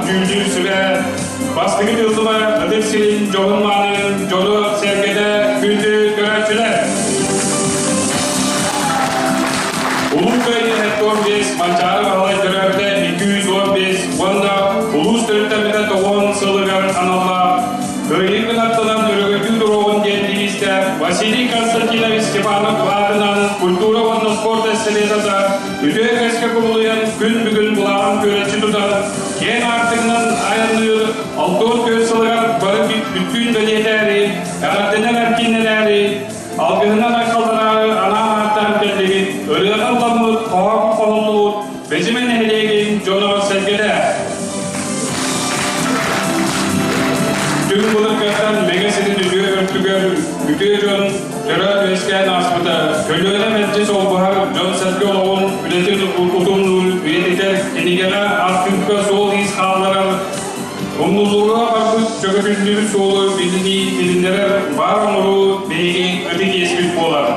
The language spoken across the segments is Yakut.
дьүүллүүр сүбэ бастакы тылтыма ытык сирин дьоһун-маанын дьону-сэргэтэ күндү көрөөччүлэр! Улуу Кыайыы 75 Манчаары Баһылай төрөөбүтэ 215 уонна улуус төрүттэммитэ 90 сылыгар аналлаах Кыайыы кынаттанан өрөгөйдүү туруоҕун диэн девизтээх Василий Константинович Степанов аатынан культура уонна спорт эстафетата үтүө үгэскэ кубулуйан күн бүгүн былааҕын күөрэччи тутан киэҥ аартыгынан айанныыр алтыан күөл сылыгар бары бүттүүн бэлиэтээри, эҕэрдэнэн эркиннэнээри, алгыһынан айхалланаары анаан ааттаан кэллибит, ырыаҕа ылламмыт, хоһоон хоһуллубут Бэдьимэ нэһилиэгин дьоно-сэргэтэ. Түҥ былыргаттан Мэҥэ сирин үтүө өртүгэр үтүө дьон төрөөн-үөскээн ааспыта, көлүөнэ мэлдьи солбуһар дьон-сэргэ олоҕун үлэтин утумнуур үйэтитэр кинигэҕэ архыыпка суол-иис хаалларар, умнуллууга барбыт чөкөтүллүүр суолу билинии билиннэрэр баар оҥоруу биһиги ытык иэспит буолар.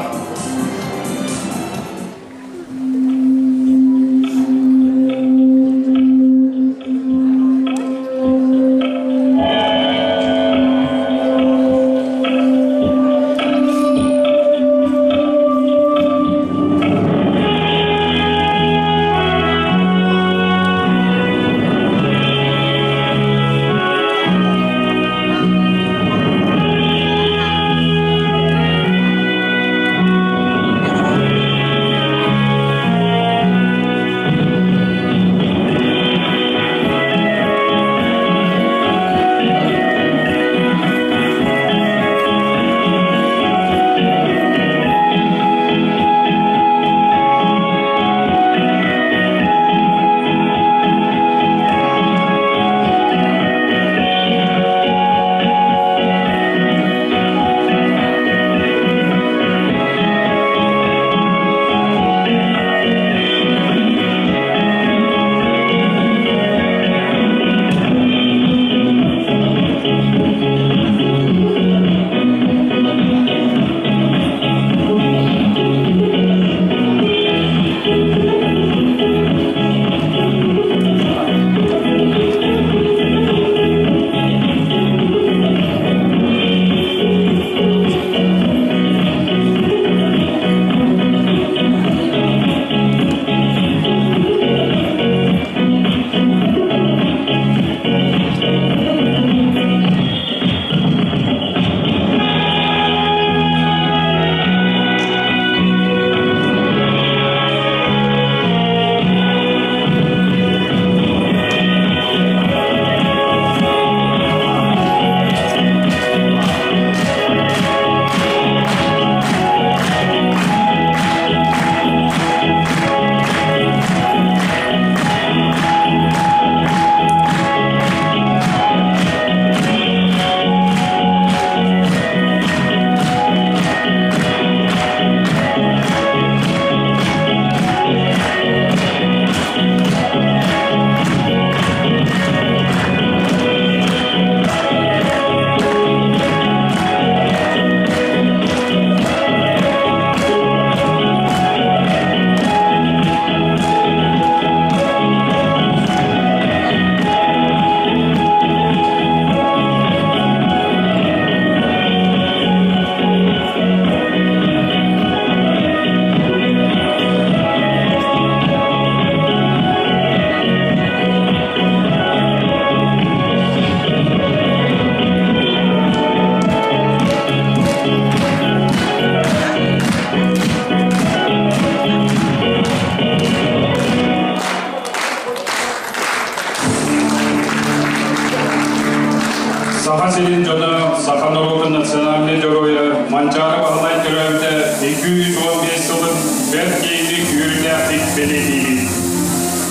Саха сирин дьоно саха норуотун национальнай дьоруойа Манчаары Баһылай төрөөбүтэ 215 сылын бэрт киэҥник үөрүүлээхтик бэлиэтиибит.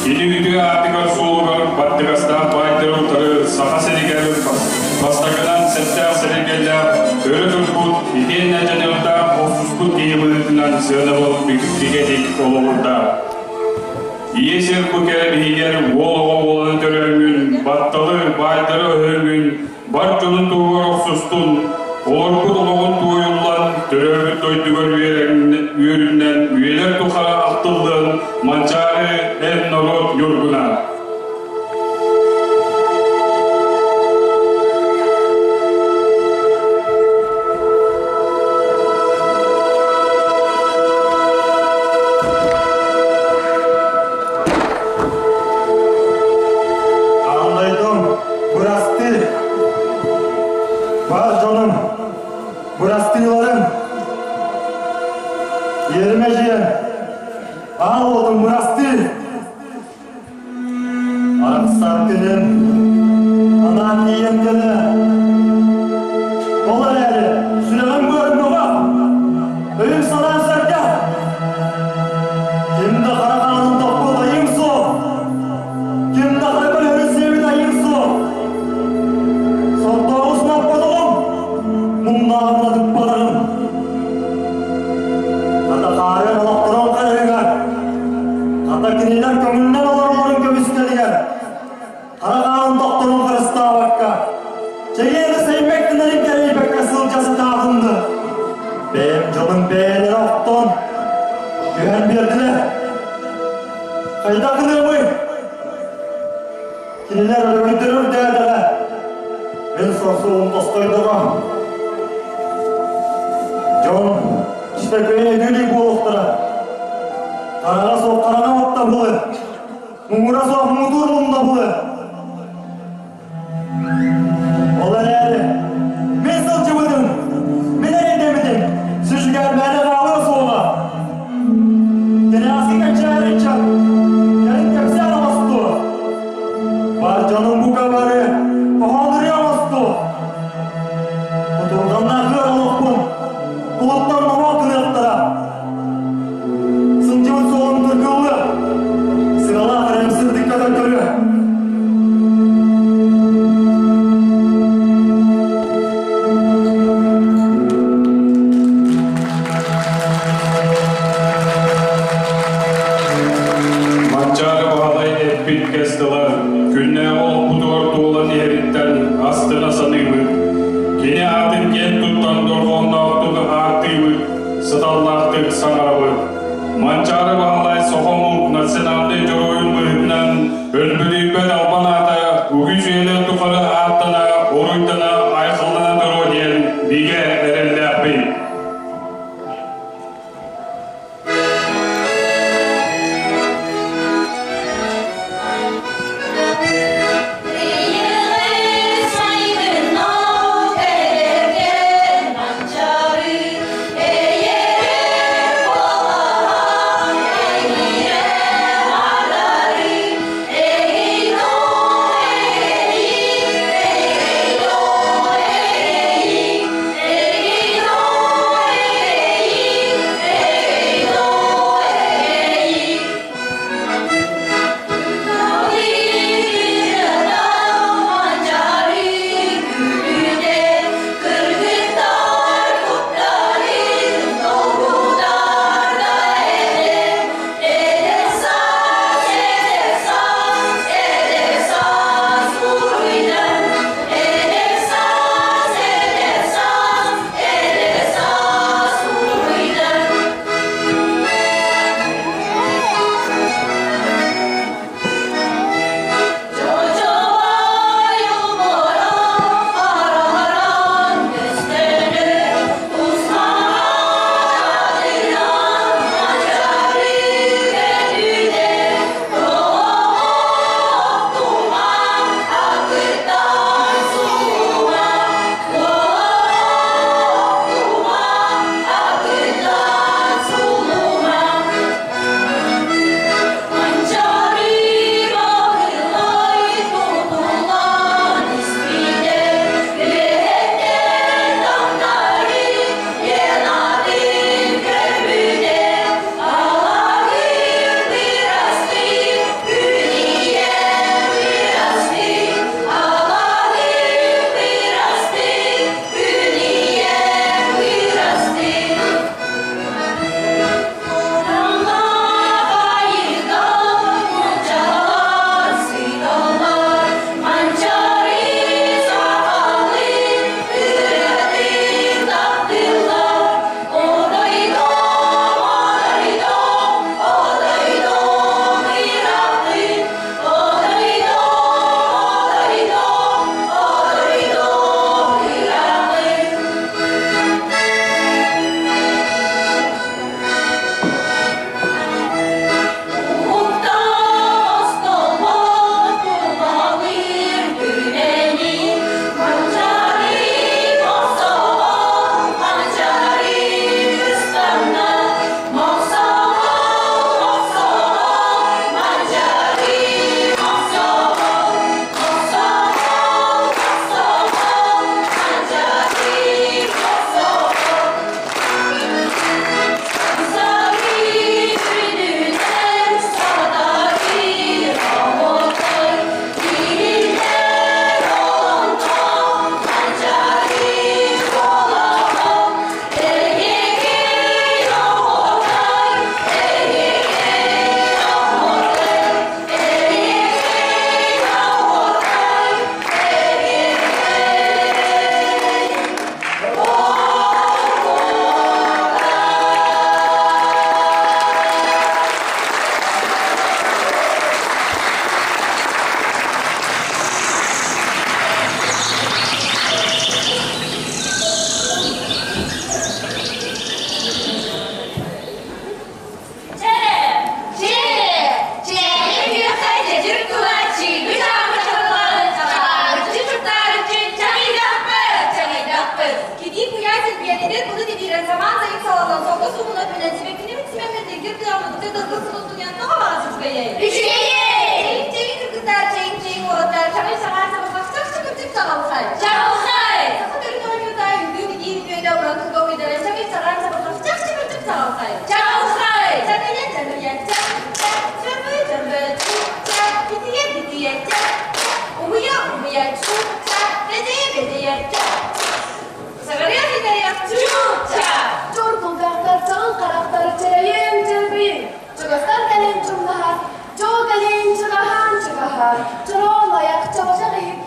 Кини үтүө аатыгар суолугар баттыгастаах баайдары утары Саха сиригэр бастакынан сэттээх сэригэллээх өрө турбут итиэннэ дьаныардаах охсуспут киһи быһыытынан сыанабыл бигэтик олоҕурда. Ийэ сир бу кэрэ биһигэр уол оҕо буолан төрөөҥҥүн, батталы, баайдары өһөөҥҥүн, бар дьонун туһугар охсустун, олорбут олоҕун туойуллан, төрөөбүт дойдугар үөрүнэн үйэлэр тухары ахтыллыан Манчаары эр норуот ньургуна. Хара хаан тохторун харыстаабакка, чэгиэни сэймэк гынарын кэрэйбэккэ сылдьа сатаатынды. Бэйэм дьонум бэйэлэрэ охтон, түһэн биэрдилэр. Хайдах гыныамый? Кинилэр өрөгөйдөрө үрдээтэҕэ, мин сорсугум тосхойдоҕо. Дьон читэкөйөн өйдүү буолуохтара. Хараҕа суох хараҥа баттабылы, муҥура суох муҥутуур муҥнабылы. Ол эрээри, мин сылдьыбытым, мин эрэйдэммитим, сүрүгэр мээнэ хаалыа суоҕа. Кэнэҕэски кэнчээри ыччат, кэлин кэпсээн оҥостуо. Бар дьонум бука бары хоһоон ырыа оҥостуо. Кутурҕаннаах ыар олохпун кулуттан номох гыныахтара. Сылдьыбыт суолум тыргыллыа, сыралаах эрэм сырдыкка көрүө. Манчаары Баһылай эппит кэс тыла күннээҕи олохпутугар туолан иһэриттэн астына саныыбыт. Кини аатын киэн туттан дорҕоонноохтук ааттыыбыт, саталлаахтык саҥарабыт. Манчаары Баһылай Сохомук национальнай дьоруойун быһыытынан өлбөдүйбэт албан аата үгүс үйэлэр тухары ааттана, уруйдана, айхаллана туруо диэн бигэ эрэллээхпин. Биир кыаммыт тылгыр сулустуйан тоҕо баҕас үчүгэйэй? Үчүгэйэй! Чэйиҥ-чэйиҥ кыргыттар, чэйиҥ-чэйиҥ уолаттар, чаҕый чаҕаар чабырҕах чах-чакырчык чаҕылхай! Чаҕылхай! Саха төрүт оонньуута, үҥкүү-битии үтүөтэ, уран тылга уйдаран чаҕый чаҕаар чабырҕах чах-чакырчык чаҕылхай! Чаҕылхай! Чаҕыйа чаҕыйа чах чах, чөмбө чөмбө чук чах, битийэ битийэ чах чах, умуйа умуйа чук чах, бэдьэйэ бэдьэйэ чах чах. Саҕарыах итэриэх чук-чах! Чор кулгаахтар, чаҕыл харахтар, чэрэйиҥ, чэрбийиҥ, чугастар кэлин чуҥнаһар, чоо кэлин чугаһаан чугаһаар, чороон айах, чабачах иһит,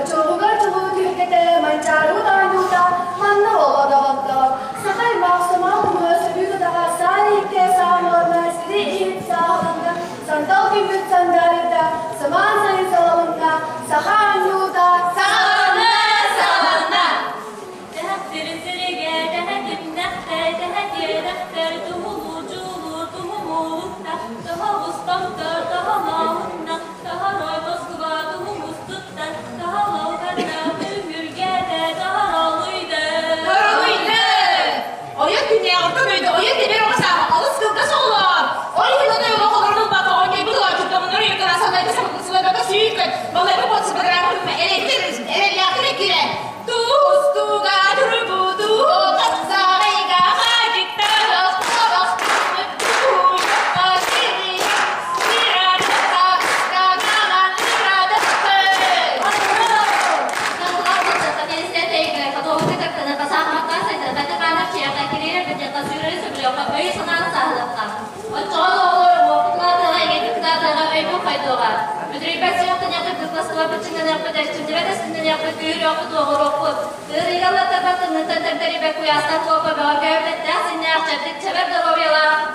чоҕугар чулуу түһүлгэтэ, манчаарыбыт оонньуута, манна буолуо доҕоттоор. Саха аймах сомоҕо хомуһа сөрүү тутаҕа, саан иһиккэ саамыланна, сири иһит сааһыланна, сандал күммүт сандаарыйда, самаан сайын салалынна, саха оонньуута Саҕаланна, саҕаланна! Тэһэхтири сиригэ, тэһэ тимнэхтэ, тэһэ тиэнэхтэр, туһулуу дьуулуу, туһумуулукта, тоһоҕус томтор, тоһолооһунна, тоһорой Москуба, туһумустуттан, тоһолоуханна, түһүргэтэ, тоһоролуйда. Торуйда! Ойо күннээх орто дойду ойо тэбэр оҕо сааһа олус кылгас оҕолоор. Ол иһин отой олох олорон ылбакка оонньойбут оонньуктаммыннар уйуккана санайда сылайбакка сүүркөт, балайбы буолсубагырааммын эрэллэр эрэллээхтэр киирэн тустууга турбуту хапсаҕайга хаадьыктаах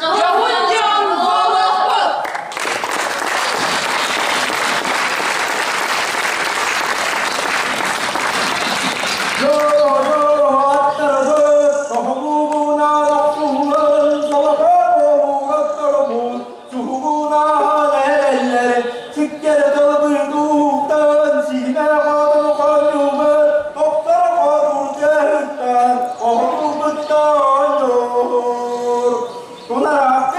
Дьоһун дьон буолуохпут! Тунара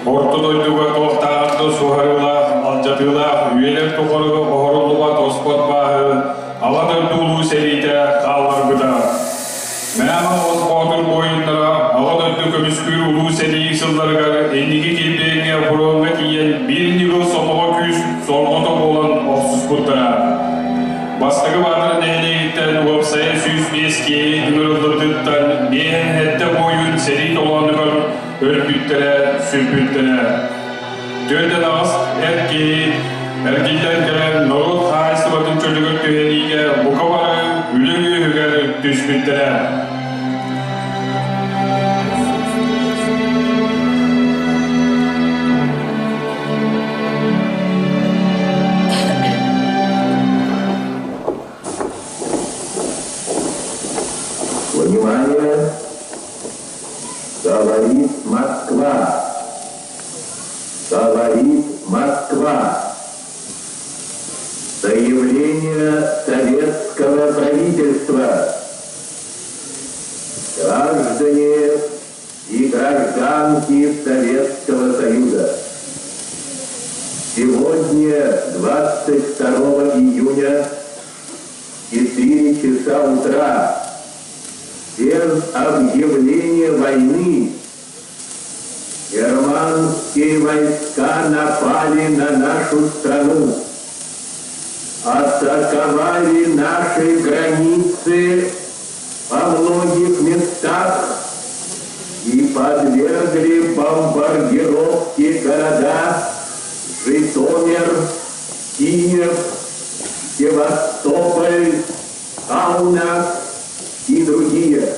Орто дойдуга туохтааҕар да суоһарыылаах, алдьатыылаах үйэлэр тухары оһоруллубат оспот бааһы Аҕа дойду Улуу сэриитэ хаалларбыта. Мээмэ Оҕус Боотур буойуннара Аҕа дойду көмүскүүр Улуу сэрии сылларыгар инники килбиэҥҥэ фроҥҥа тиийэн биир ньыгыл сомоҕо күүс сорҕото буолан охсуспуттара. Бастакы Баатыр нэһилиэгиттэн уопсайа 105 киһи ыҥырыллыбытыттан биэһин сэттэ буойун сэрии толоонугар өлбүттэрэ, сүппүттэрэ. 48 эр киһи эргиллэн кэлэн норуот хаһаайыстыбатын чөлүгэр түһэриигэ бука бары үлэ үөһүгэр түспүттэрэ. Внимание! Говорит Москва! Говорит Москва! Заявление советского правительства. Граждане и гражданки Советского Союза. Сегодня, 22 июня, 4 часа утра, без объявления войны германские войска напали на нашу страну, атаковали наши границы во многих местах и подвергли бомбардировке города Житомир, Киев, Севастополь, Каунас и другие.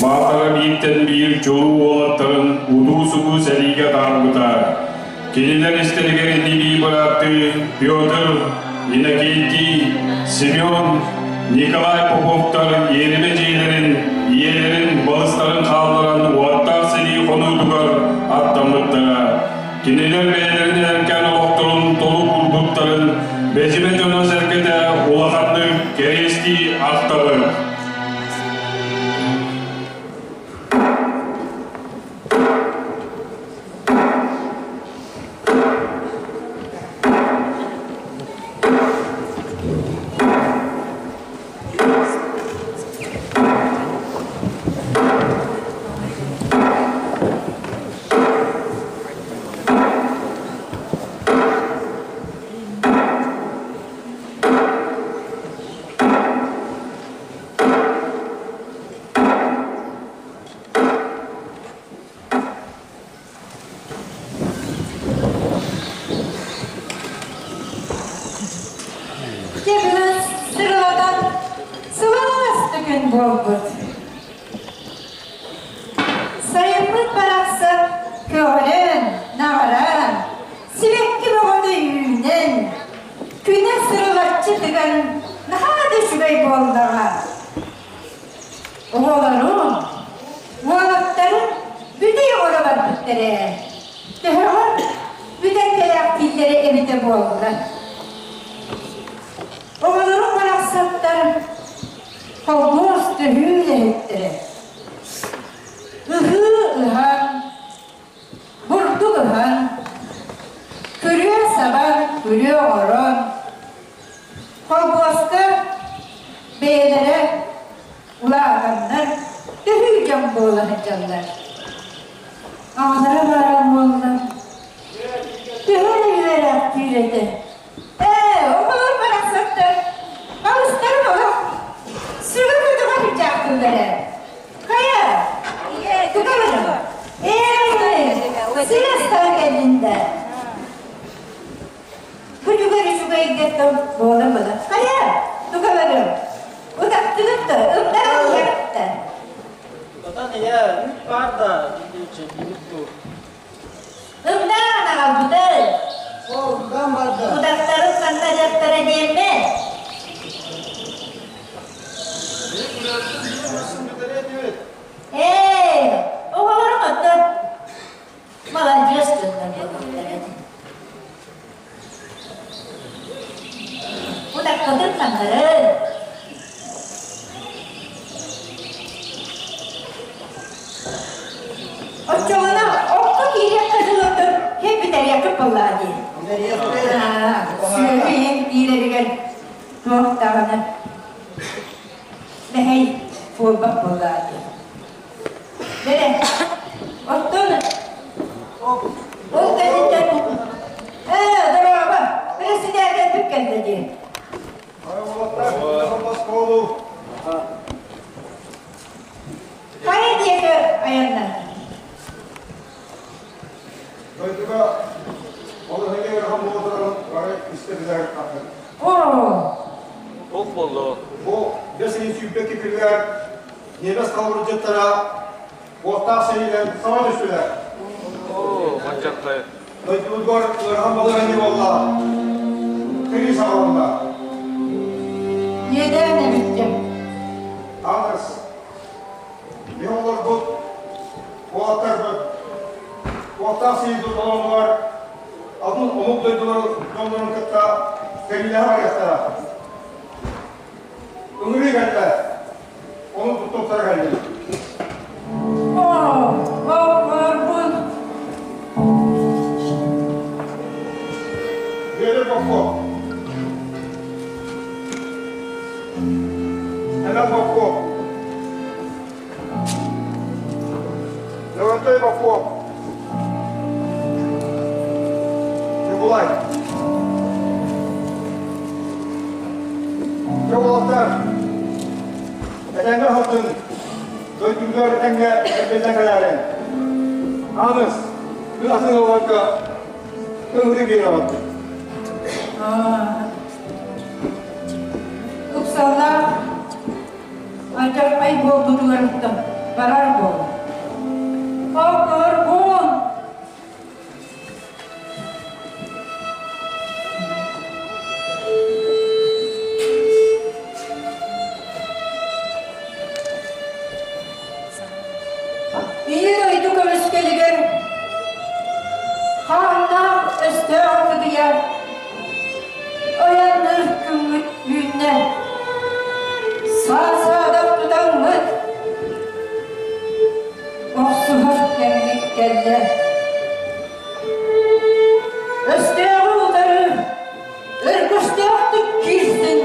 Маатара бииртэн биир чулуу уолаттарын утуу-субуу сэриигэ атаарбыта. Кинилэр истэригэр ини-бии бырааттыы Петр, Иннокентий, Семен, Николай Поповтар иэримэ дьиэлэрин, ийэлэрин, балыстарын хаалларан уоттаах сэрии хонуутугар аттаммыттара. Кинилэр бэйэлэрин эдэркээн олохторун толук уурбуттарын Бэдьимэ дьоно-сэргэтэ улаханнык кэриэстии ахтабыт. Дьэ бүгүн сырылатан сылаас да күн буолбут. Сайыммыт барахсан көҕүлээн, наҕараан, сибэкки бөҕөтө үүнэн, күнэ сырылаччы тыган наһаа да үчүгэй буоллаҕа. Оҕолорум, уолаттарым бүтэй оҕолоро барбыттар ээ. Төһөҕө бүтэн кэлээхтииллэрэ эбитэ буолла. Оҕолорум барахсаттар холкуос төһүү үлэһиттэрэ. Ыһыы ыһан, бурдук ыһан, күрүө сабан, күрүө оҥорон, Холкуоска бэйэлэрэ улаатаннар төһүү дьон буола сылдьаллар. Аҕалара баара буоллар, төһө эрэ үөрээхтиир этэ. Ээ, оҕолор барахсаттар балыстарын олох сүгэ көтөҕө сылдьаахтыыллар ээ. Хайа, туга барым? Ээ, сир астара кэллин да. Күнүгэр үчүгэйгэ тыл буола-буола хайа, туга барыам? Утаттыгыт да, ымдаан иһэҕит да. Утатан ийэ, үүт баар да, чэйдиибит дуу. Ымдаан аҕалбытай. Ол ымдаан бар да. Утахтарын ханна дьахтара диэммэ. Ээ, оҕолорум оттон Маладьыас дьоннор буолуохтара этэ. Утаххытын таҥнарын. Оччоҕуна окко киириэххэ дылы киһи бүтэриэххит буоллаҕа дии. Сүөһү иһин киирэригэр туох даҕаны мэһэй буолбат буоллаҕа дии. Бэрэ, оттон ол кэнниттэн ээ, дорообо, председателбит кэллэ дии. Хайа диэки айанна? Дойдуга ол эһиги ыарахан буолан бары истэ билэр Оо! Туох буолла? Бу бэс ыйын сүүрбэкки күнүгэр Ньиэмэс халабырдьыттара уоттаах сэриинэн саба түстүлэр. Оо, маччахтай. Дойдубутугар ыарахан балаһыанньа буолла. Сэрии саҕаланна. Иэдээн эбиттэ. Ааныс, мин олорбут уолаттарбыт уоттаах сэрии толонугар атын омук дойдуларын дьоннорун кытта сэриилэһэ барыахтара. Ыҥырыы кэллэ. Ону туттуохтара кэллим. Оо, оҕолорбун. Бүөтүр Попов. Сэмэн Попов. Левентай Попов. Ньукулай. Дьэ уолаттар, этэҥҥэ сылдьыҥ, дойдугар этэҥҥэ эргиллэн кэлээриҥ. Ааныс, мин атын ыалларга ыҥырыы биэрэҕин. Ыксаллаах алдьархай буолбутугар барар буол. Оҕолорбун Хааннаах өстөөх кытыйа Айанныыр күммүт үүннэ. Саа-саадах тутаҥмыт Охсуһар кэммит кэллэ. Өстөөҕү утары өргөстөөхтүк киирсин,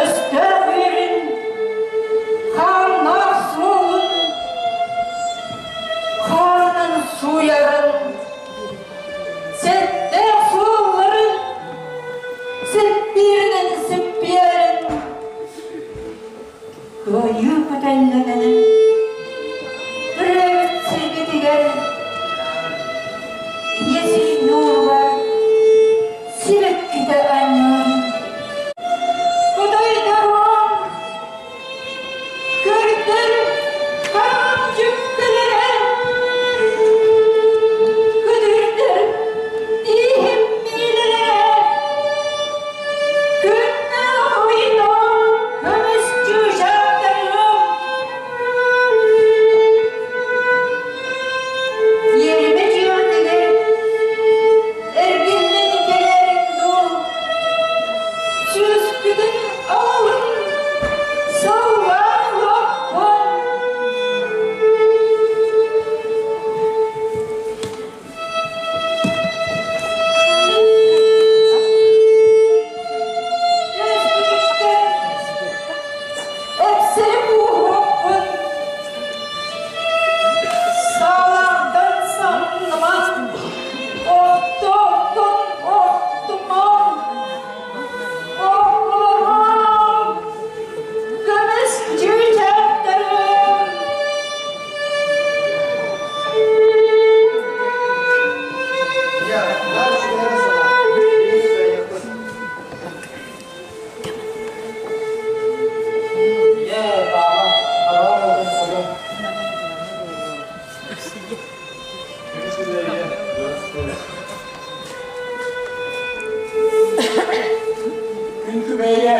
Өстөөх үөрүн хааннаах суолун хаанын сууйарын Сэттээх суолларын сиппииринэн сиппиэрин Кыайыы көтөллөнөн төрөөбүт сиргитигэр Ийэ сир ньууругар сибэккитэ анньан Кутайдарым Көрдөр хараҕым дьүккүлэрэ Көтүрдэр тииһим миилэлэрэ Күннээх ойдом көмүс чыычаахтарым Иэримэ дьиэтигэр эргиллэн кэлэриҥ дуу Сүүспүтүн аҕалын саллаан уоппун. Түспүтүттэн эпсэри кууһуохпун. Саалаахтан самныман, охтоохтон охтумаҥ. Оҕолорум, көмүс чүүчээхтэрим! Күн күбэйэ,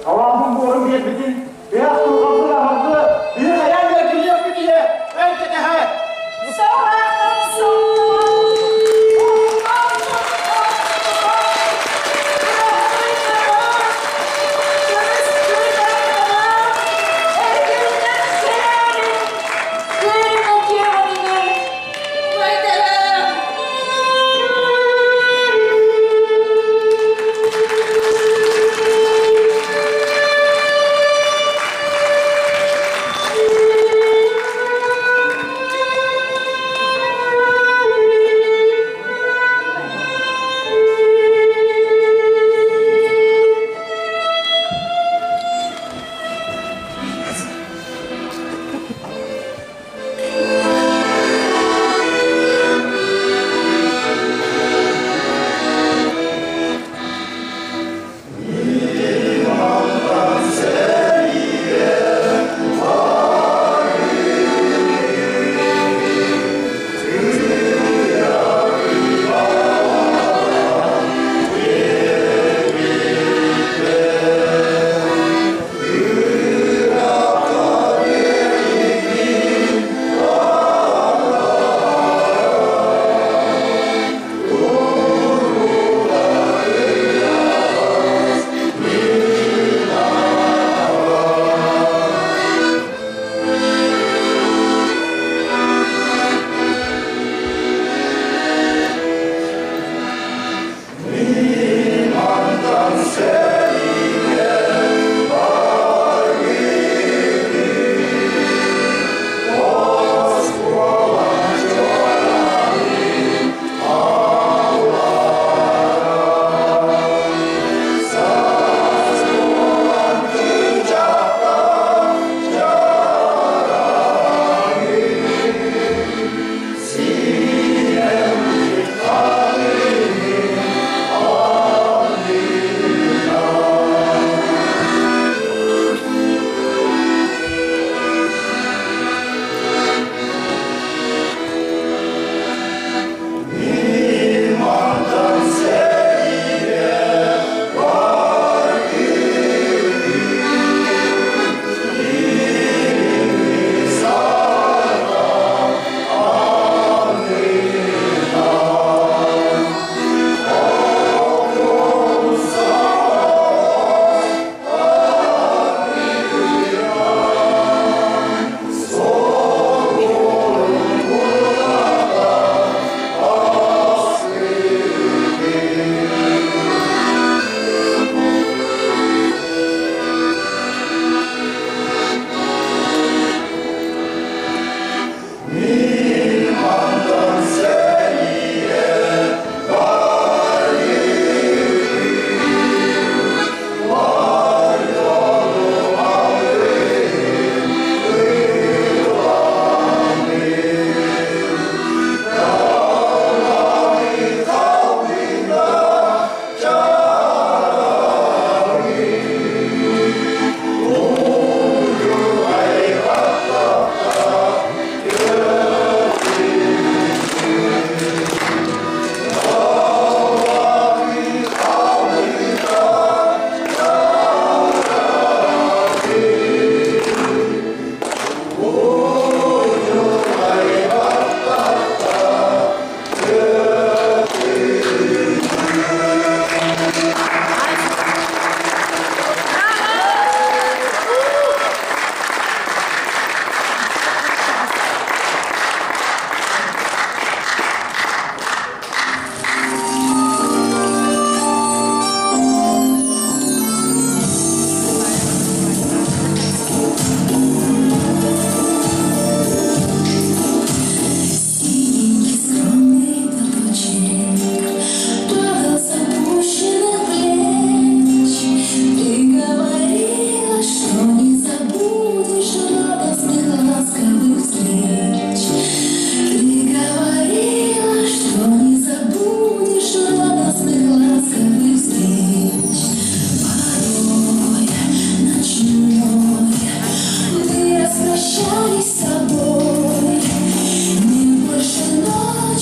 алааһын буорун биэрбитин, бэйэх турҕалбын аһарды, биһи хайаан да кириэхпит ийэ, эн кэтэһэ! Саҕалаахтан сылтыбын, көмүс чүүчээхтэрим, эргиллэн кэлээрин, күөрүмэ дьиэҕитигэр. Убайдарым!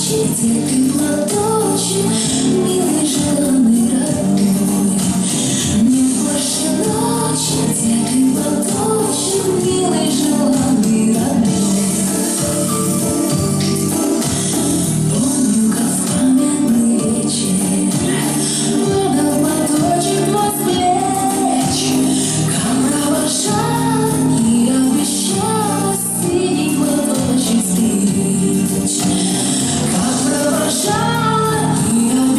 ночи, где ты платочек, милый, желанный, родной? Нет больше ночи, где ты платочек, милый, желанный, родной? Помню, как в памятный вечер Падал платочек твой с плеч, Как провожала и обещала Синий платочек сберечь. Как провожала и обещала.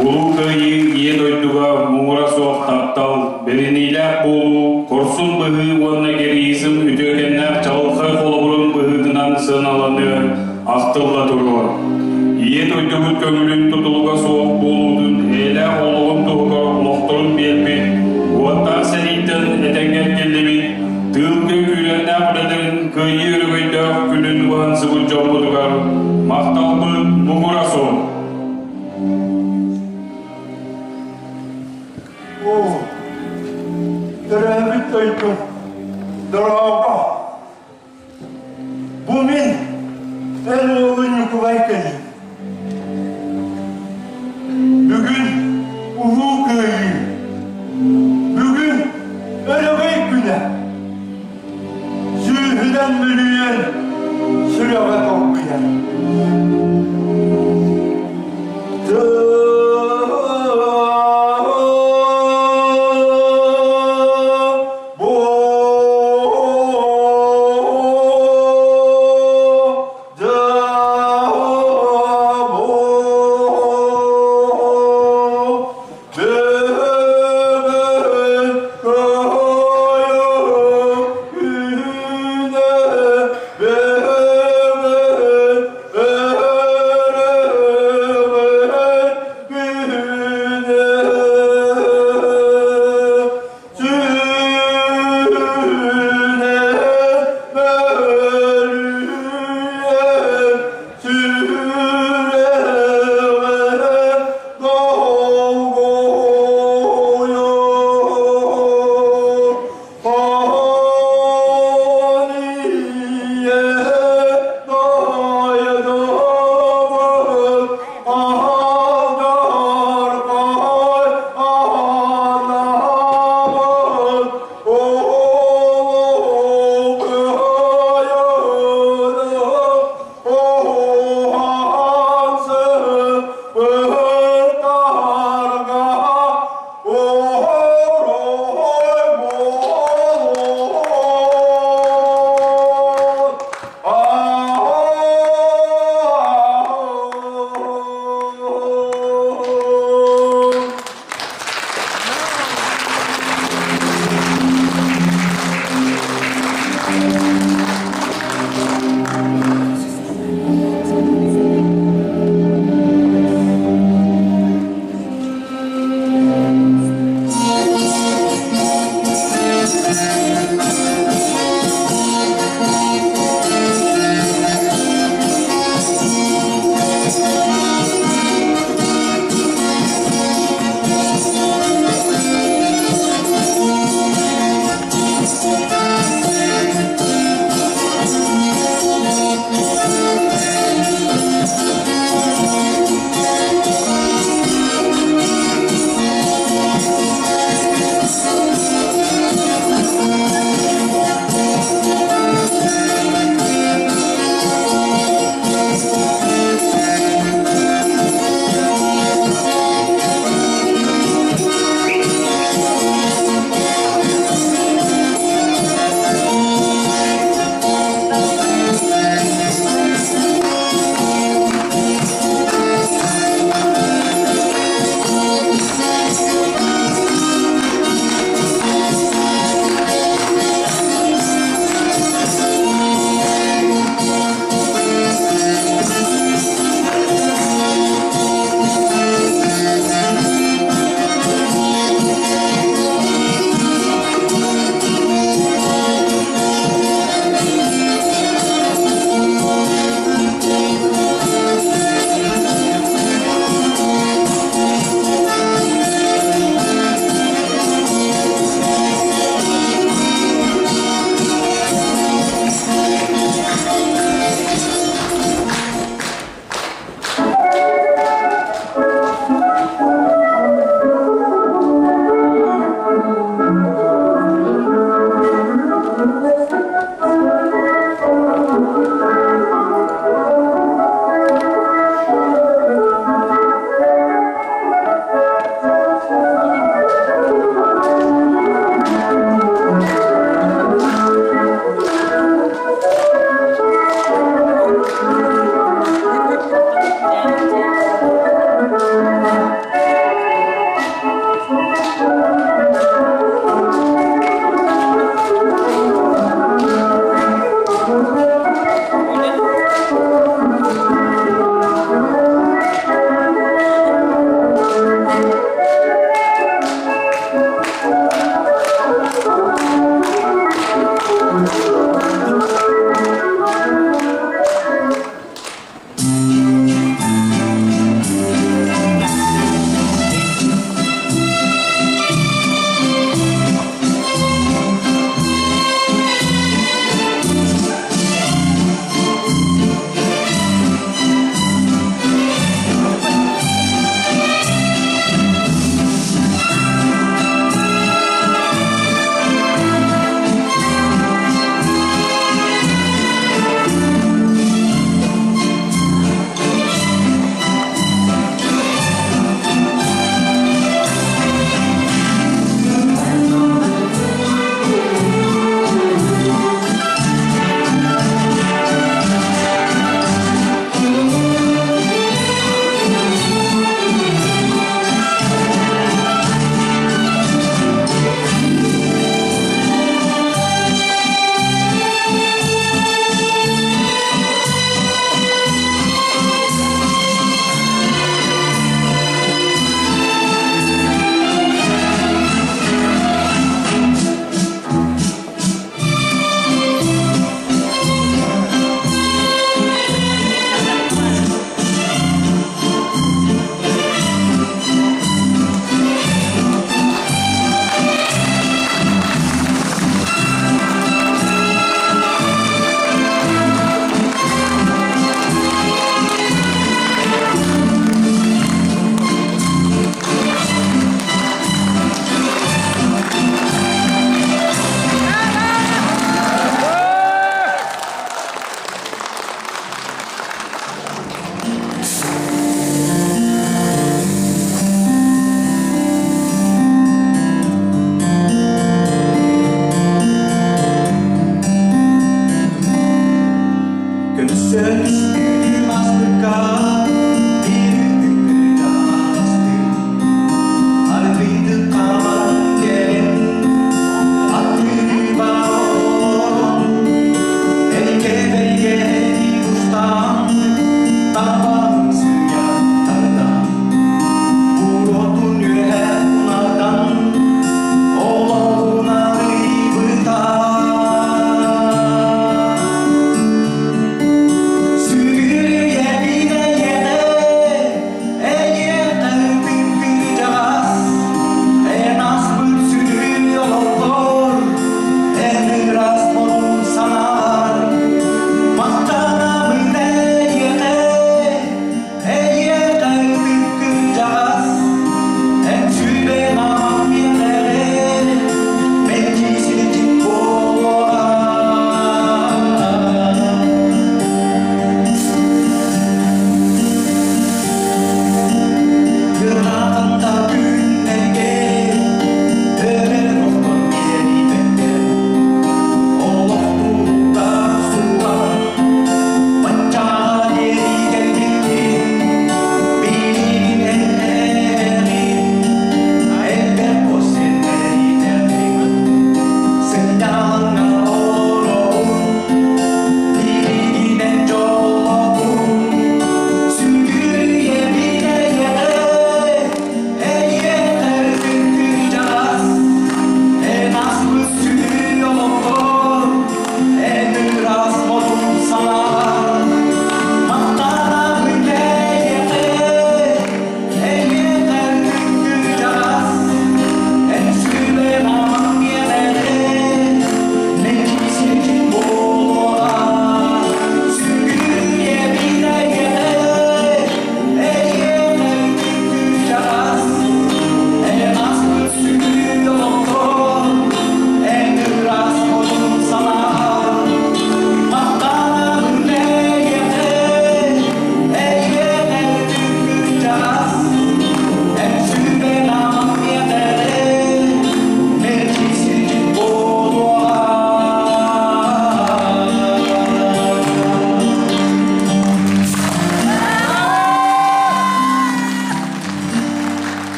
Улуу Кыайыы Ийэ дойдуга муҥура суох таптал, бэриниилээх буолуу, хорсун быһыы уонна героизм үтүөкэннээх чаҕылхай холобурун быһыытынан сыаналаныа, ахтылла туруо. Ийэ дойдубут көҥүлүн тутулуга суох буолуутун эйэлээх олоҕун туһугар олохторун биэрбит, уоттаах сэрииттэн этэҥҥэ эргиллибит, тыылга күүрэннээх үлэлэрин кыайыы өрөгөйдөөх күнүн уһансыбыт дьоммутугар махталбыт муҥура суох. Оо, төрөөбүт дойдум, дорообо! Бу мин эн уолун Ньукулай кэлиим.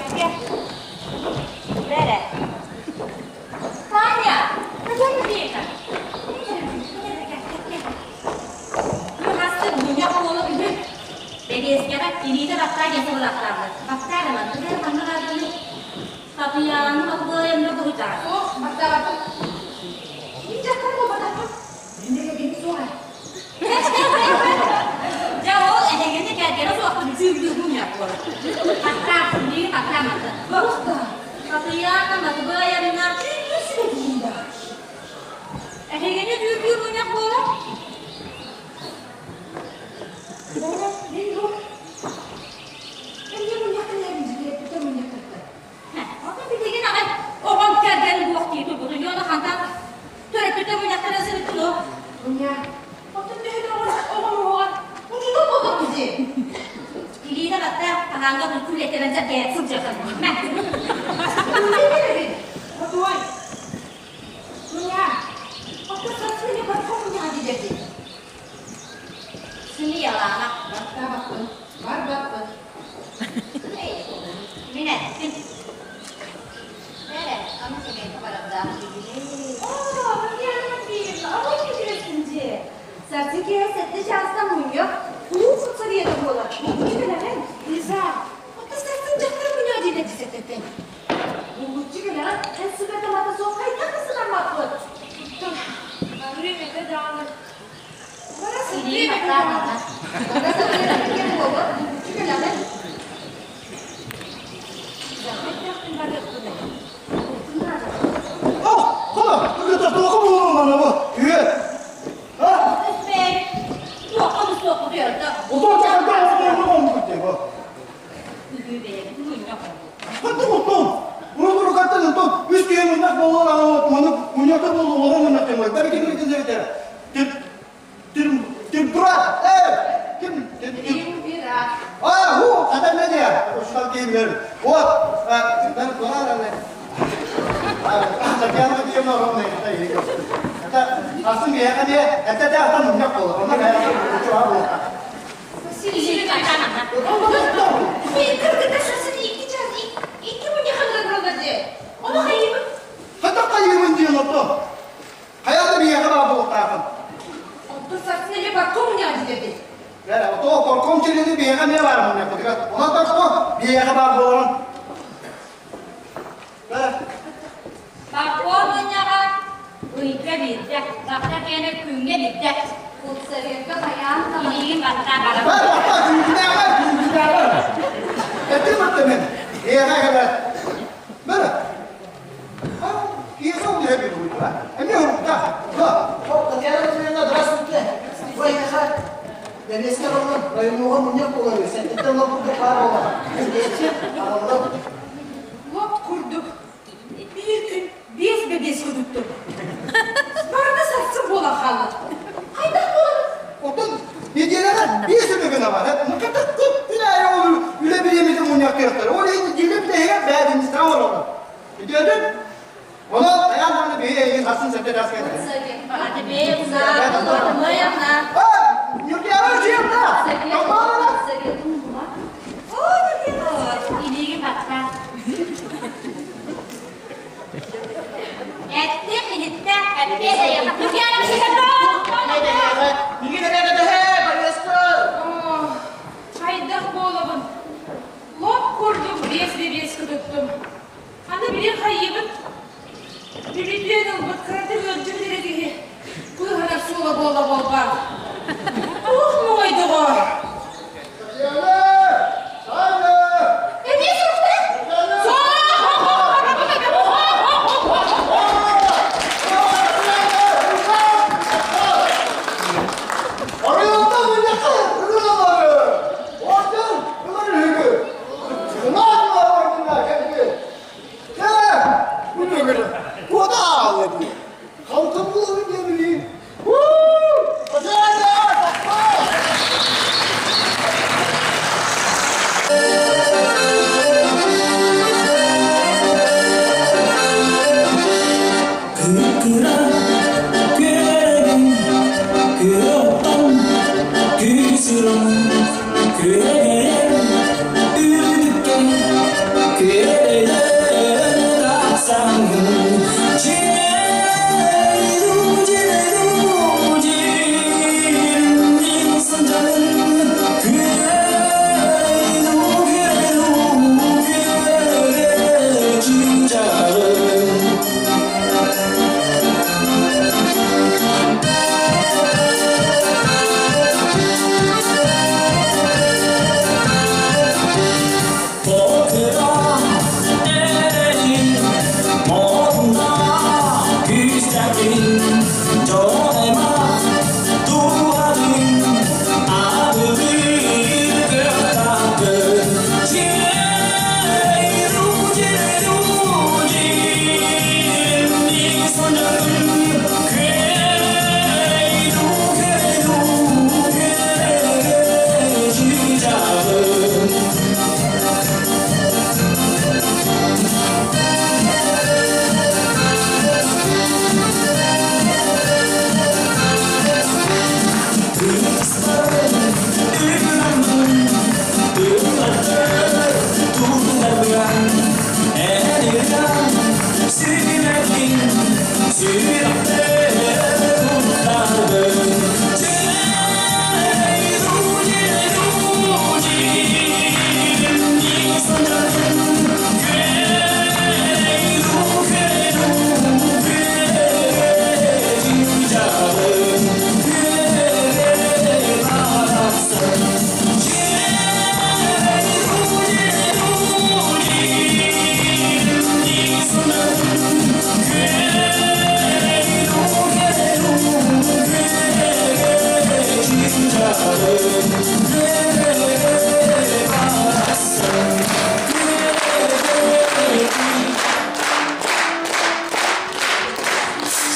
Бэбиэскэ. Бэрэ. Таня, Татьяна Андреевна. Хасты мунньах буола үһү. Бэбиэскэҕэ илиитэ баттаа диэн сыллаахтаабыт. Баттаа эрэ манна ханна бааргыный? Татыйааны Матвеевна дуһутаа. Суох, баттаабаппын. Мин дьахтар буолбатахпын. Мин да кэргэним суоҕа. Дьэ ол эһигини кэргэнэ суохпун дьүүллүүр мунньах буолар. Баттаа, билигин баттаа манна. Татыйаана Матвеевна Дьүүллүүр сүбэ диин да. Эһигини дьүүллүүр мунньах буолар. Бэрэ, мин бу Эмиэ мунньахтан эргичилиэппитэ мунньахтарта. Ото билигин аҕай оҕом кэргэн буох дии турбутун уонна хантан төрөппүтэ мунньахтара сырыттын оо. Мунньах. Оттон төһө да оҕом уһуҕар учуутал буолбаппын дии. Илиитэ батта хаһааҥҥа күлэттэрэн сэргээт сылдьыахтан. Мэ. Хотуой. Мунньах. Оттон сарсын эмиэ барком мунньаҕа диэбэппин. Сымыйалаама. Баттаабаппын. Барбаппын. Мин эттим. Бэрэ, аны сэгэйгэ барардаах Оо, Татьяна Матвеевна, ама кэбирэсин дьиэ. Сарсын киэһэ сэттэ чаастан мунньах, кулууп соцсовета буолар. Мунньу кэлэҕин. Лиза, оттон сарсын дьахтар мунньаҕа диэн этисэтэттэн. Булгуччу кэлэҕин, эн сүбэ-тамата суох хайдах да сытаммаппыт. Оттон Время даҕаны бара Илии сылдьыам этэ баттаа даҕаны. манна. Бара сылдьыам диэн буолуо, булгуччу кэлэҕин. Хайдахпын барыахпыный? Өспөй, туохха да суохха туйарда. Үһү бэйэбит мунньах Триумвират. Илии баттаа манна. Мен кыргыта сарсын икки час икки мунньаханыгар тураллар дии. Ону хайыыбын? Оттон сарсын эмиэ барком мунньаҕа диэбит. Парком мунньаҕа ыйга биирдэ, бахта киэнэ күҥҥэ биирдэ. Худсоветка хайаан даҕаны Илиигин баттаа барабын. Лоп курдук биир күн биэс бэбиэс көтүттүм. Барыта сарсын буолан хаалла. Хайдах буолан? Худсоветка Матвеевна. Советын була. Илиигин баттаа. Эттим, иһиттэ, эппиэт эйиэхэ. Татьяна Оо, хайдах буолабын? Лоп курдук биэс бэбиэс көтүттүм. Аны билин хайыыбын? Бүлүтүөн ылбыт кыратык ыалдьыбыт эрэ киһи быыһанар суола буола буолбаат. Туох муҥай доҕоор? Эмиэ суруктар?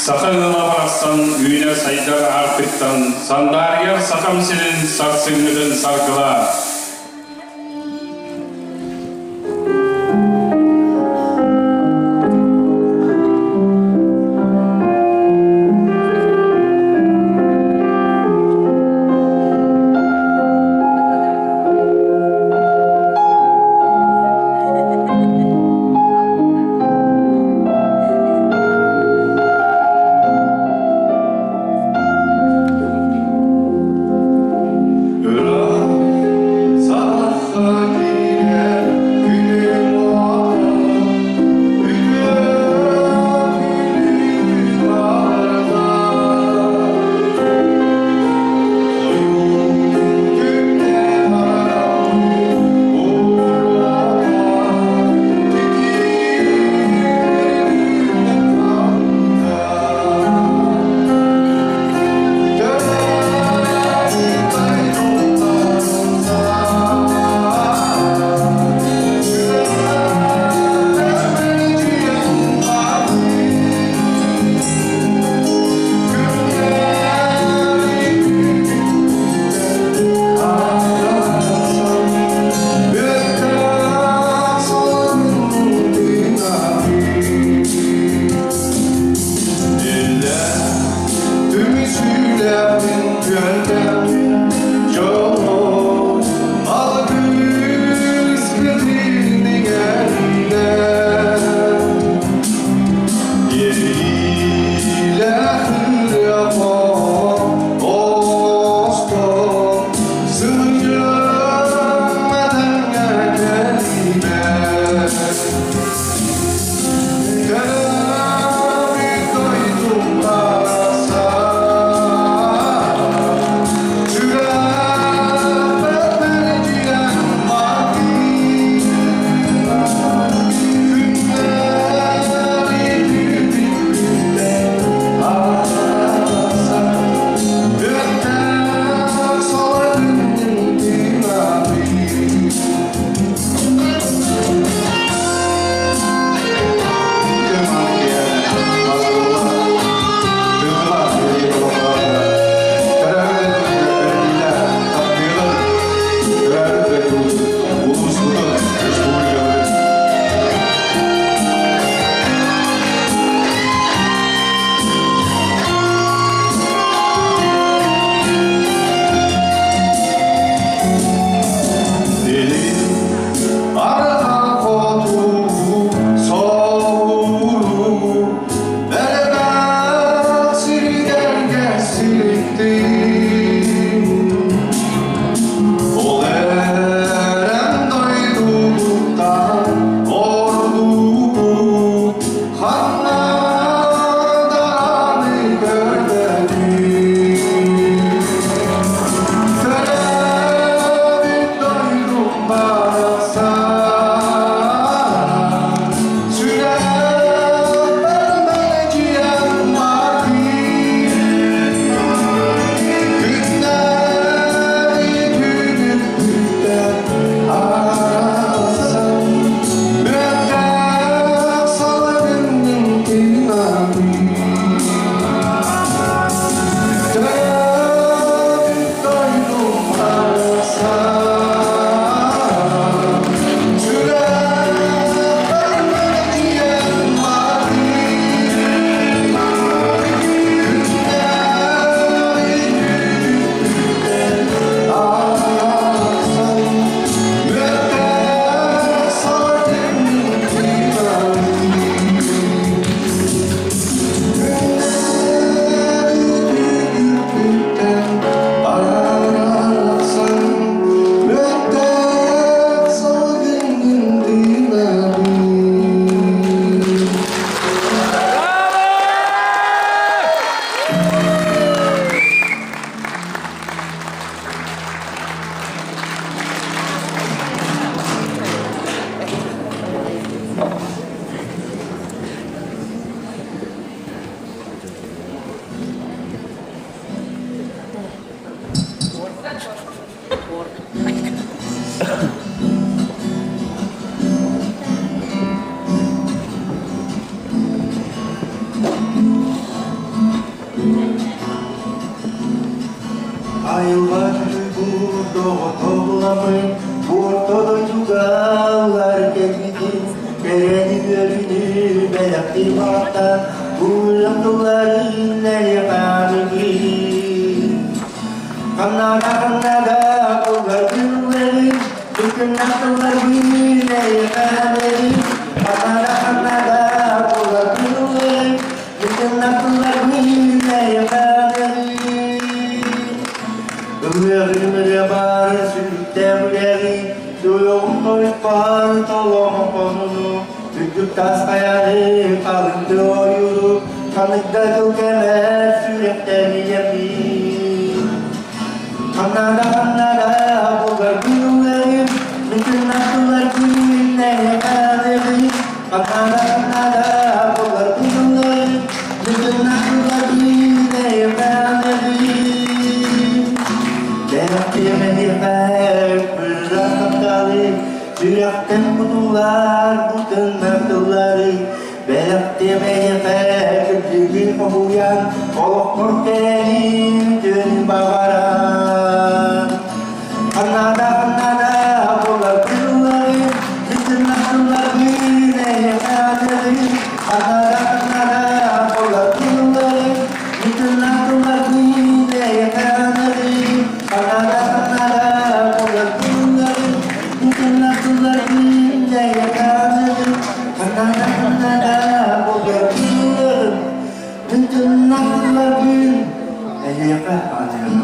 Саха ыала барахсан үүнэр-сайдар аартыктан сандаарыйар сахам сирин сарсыҥҥытын саргылаа. Ыраах. Айылҕа түлүгүр доҕотоҕуламын, Орто дойдуга кэлбитин, Кэрэни үөрүүнү бэлэхтии баҕаттан, Улам тылларын эйэҕэҕин. Ханнада ханнада булгардылларын, Күкүннэх тылларбын эйэҕэҕин. Ханнада ханнада булгардылларын, Күкүннэх тылларбын эйэҕэҕин. Ыллыаҕым ырыа баар сүрүктээх үлэҕи, Суйуҕум тойукпар толоҕум хонуну, Үрдүк таас хайаны халыҥды ойууру, Ханнык да тыл кэмэр сүрэхтэниэммин. Ханнада ханнада булгарбын ыллыым, Бүтүн аттыларбын эйэҕэҕин. Ханнада ханнада булгарбын ыллыым, Бүтүн аттыларбын эйэҕэҕин. Бэлэхтиэмэһиэхэ быраах тапталы, Сүрэхтэн кутуллар бу тыннар тыллары, Бэлэхтиэмэһиэхэ кырдьыгын хоһуйан, Олохпор кэлэрин түн баҕаран. Ханнада ханнада буолар тыллары, Бүтүн тылларбын эйиэхэ аныырын. Ханнада ханнада буолар тыллары, Бүтүн тылларбын эйиэхэ аныырын. Ханнада ханнада буолар тыллары, Бүтүн тылларбын эйиэхэ аныырын. Ханнада ханнада буолар тыллары, Бүтүн тылларбын эйиэхэ аныырын.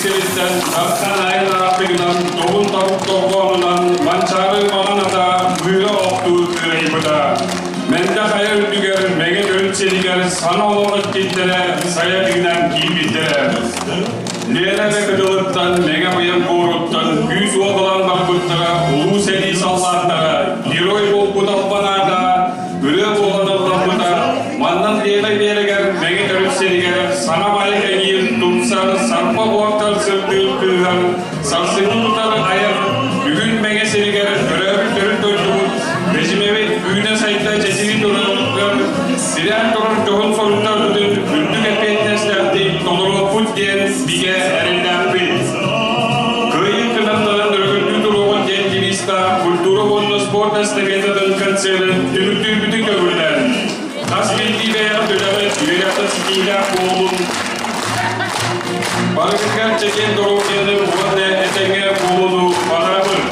сириттэн Дархан айан аартыгынан добун тобук дорҕоонунан Манчаары маҥан ата быыра охтуу кыайбыта. Мэндэ хайа үрдүгэр Мэҥэ төрүт сиригэр саҥа олох эттиттэрэ сайа тыынан киирбиттэрэ. Лена эрэ кытылыттан Мэҥэ быйаҥ буоруттан күүс-уох ылан барбыттара улуу сэрии саллааттара герой буолбут албан аата ырыа буолан ылламмыта маннан Лена биэрэгэр Мэҥэ төрүт сиригэр саҥа баайы кэҥиир тупсар сарпа буортар сырдыыр кыыһар сарсыҥҥы тутар айар бүгүн Мэҥэ сиригэр төрөөбүт төрүт дойдубут Бэдьимэбит үүнэ-сайда чэчирии турарыгар сирээн турар дьоһун соруктарбытын үрдүк эппиэтинэстээхтик толоруохпут диэн бигэ эрэллээхпит. Кыайыы кынаттанан өрөгөйдүү туруоҕун диэн девизтаах культура уонна спорт эстафетатын концерын түмүктүүрбүтүн көҥүллээн, хас биирдии бэйэҕит үлэҕит үөрэхтэн ситиилээх буоллун, барыгытыгар чэгиэн доруобуйаны уонна этэҥҥэ буолууну баҕарабын.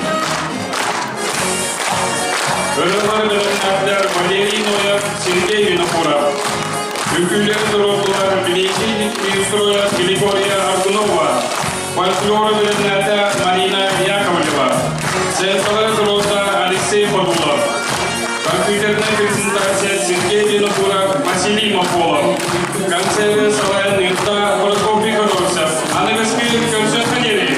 Ырыалары бэлэмнээхтэр Валерий Ноев, Сергей Винокуров. Үҥкүүлэр туруордулар Дмитрий Неустроев, Григория Аргунова. Фольклору бэлэмнээтэ Марина Яковлева. Сценкалары туруорда Алексей Подулов. Компьютерная презентация Сергей Винокуров, Василий Мополов. Концерты салайан ыытта Прокопий Ходорцев. Аныгыскы көрсөххө диэри!